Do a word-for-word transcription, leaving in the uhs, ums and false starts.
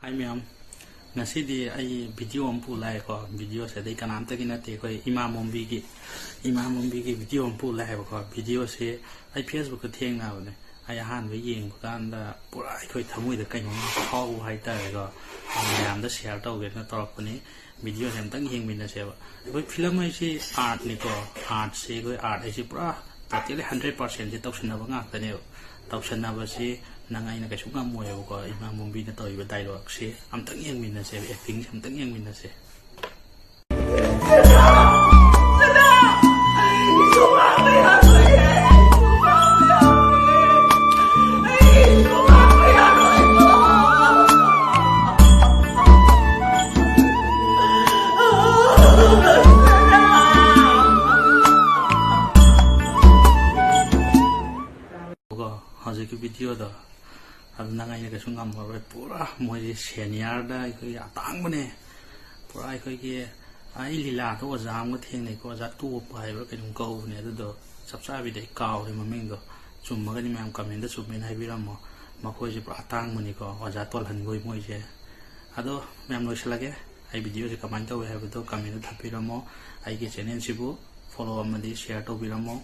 ꯍꯥꯏ ꯃꯌꯥꯝ, ꯉꯁꯤꯗꯤ ꯑꯩ ꯚꯤꯗꯤꯑꯣ ꯑꯃ ꯄꯨ ꯂꯥꯛꯑꯦꯀꯣ꯫ ꯚꯤꯗꯤꯑꯣꯁꯦ ꯑꯗꯩ ꯀꯅꯥꯝꯇꯒꯤ ꯅꯠꯇꯦ, ꯑꯩꯈꯣꯏ ꯏꯃꯥ ꯃꯣꯝꯕꯤꯒꯤ, ꯏꯃꯥ ꯃꯣꯝꯕꯤꯒꯤ ꯚꯤꯗꯤꯑꯣ ꯑꯃ ꯄꯨ ꯂꯥꯛꯑꯦꯕꯀꯣ꯫ ꯚꯤꯗꯤꯑꯣꯁꯦ ꯑꯩ ꯐꯦꯁꯕꯨꯛꯇ ꯊꯦꯡꯅꯕꯅꯦ꯫ ꯑꯩ ꯑꯍꯥꯟꯕ ꯌꯦꯡꯕ ꯀꯥꯟꯗ ꯄꯨꯔꯥ ꯑꯩꯈꯣꯏ ꯊꯃꯣꯏꯗ ꯀꯩꯅꯣꯝ ꯐꯥꯎꯕ ꯍꯥꯏꯇꯥꯔꯦꯀꯣ꯫ ꯃꯌꯥꯝꯗ ꯁꯤꯌꯔ ꯇꯧꯒꯦꯅ ꯇꯧꯔꯛꯄꯅꯤ꯫ ꯚꯤꯗꯤꯑꯣꯁꯦ ꯑꯝꯇꯪ ꯌꯦꯡꯃꯤꯟꯅꯁꯦꯕ꯫ ꯑꯩꯈꯣꯏ ꯐꯤꯂꯝ ꯍꯥꯏꯁꯤ ꯑꯥꯔꯠꯅꯤꯀꯣ꯫ ꯑꯥꯔꯠꯁꯦ, ꯑꯩꯈꯣꯏ ꯑꯥꯔꯠ ꯍꯥꯏꯁꯤ ꯄꯨꯔꯥ ꯇꯣꯇꯦꯜꯂꯤ ꯍꯟꯗ꯭ꯔꯦꯠ ꯄꯥꯔꯁꯦꯟꯁꯦ ꯇꯧꯁꯟꯅꯕ ꯉꯥꯛꯇꯅꯦꯕ꯫ ꯇꯧꯁꯟꯅꯕꯁꯤ ꯅꯪ ꯑꯩꯅ ꯀꯩꯁꯨ ꯉꯝꯃꯣꯏꯕꯀꯣ꯫ ꯏꯃꯥ ꯃꯣꯝꯕꯤꯅ ꯇꯧꯔꯤꯕ ꯗꯥꯏꯂꯣꯛꯁꯦ ꯑꯝꯇꯪ ꯌꯦꯡꯃꯤꯟꯅꯁꯦꯕ, ꯑꯦꯛꯇꯤꯡꯁꯦ ꯑꯝꯇꯪ ꯌꯦꯡꯃꯤꯟꯅꯁꯦ꯫ ꯀꯣ, ꯍꯧꯖꯤꯛꯀꯤ ꯚꯤꯗꯤꯑꯣꯗꯣ, ꯑꯗꯨ ꯅꯪ ꯑꯩꯅ ꯀꯩꯁꯨ ꯉꯝꯃꯔꯣꯏ꯫ ꯄꯨꯔꯥ ꯃꯣꯏꯁꯦ ꯁꯦꯅꯤꯌꯔꯗ ꯑꯩꯈꯣꯏꯒꯤ ꯑꯇꯥꯡꯕꯅꯦ꯫ ꯄꯨꯔꯥ ꯑꯩꯈꯣꯏꯒꯤ, ꯑꯩ ꯂꯤꯂꯥꯗ ꯑꯣꯖꯥ ꯑꯃꯒ ꯊꯦꯡꯅꯩꯀꯣ, ꯑꯣꯖꯥ ꯇꯣꯞꯄ ꯍꯥꯏꯕ꯭ꯔꯥ ꯀꯩꯅꯣꯝ ꯀꯧꯕꯅꯦ꯫ ꯑꯗꯨꯗꯣ ꯆꯞ ꯆꯥꯕꯤꯗꯤ ꯑꯩ ꯀꯥꯎꯔꯦ ꯃꯃꯤꯡꯗꯣ꯫ ꯆꯨꯝꯃꯒꯗꯤ ꯃꯌꯥꯝ ꯀꯃꯦꯟꯗ ꯆꯨꯝꯃꯦꯅ ꯍꯥꯏꯕꯤꯔꯝꯃꯣ꯫ ꯃꯈꯣꯏꯁꯦ ꯄꯨꯔꯥ ꯑꯇꯥꯡꯕꯅꯤꯀꯣ, ꯑꯣꯖꯥ ꯇꯣꯜꯍꯟꯈꯣꯏ ꯃꯣꯏꯁꯦ꯫ ꯑꯗꯣ ꯃꯌꯥꯝ, ꯂꯣꯏꯁꯤꯜꯂꯒꯦ꯫ ꯑꯩ ꯚꯤꯗꯤꯑꯣꯁꯦ ꯀꯃꯥꯏꯅ ꯇꯧꯋꯦ ꯍꯥꯏꯕꯗꯣ ꯀꯃꯦꯟꯗ ꯊꯝꯕꯤꯔꯝꯃꯣ꯫ ꯑꯩꯒꯤ ꯆꯦꯅꯦꯜꯁꯤꯕꯨ ꯐꯣꯂꯣ ꯑꯃꯗꯤ ꯁꯤꯌꯔ ꯇꯧꯕꯤꯔꯝꯃꯣ꯫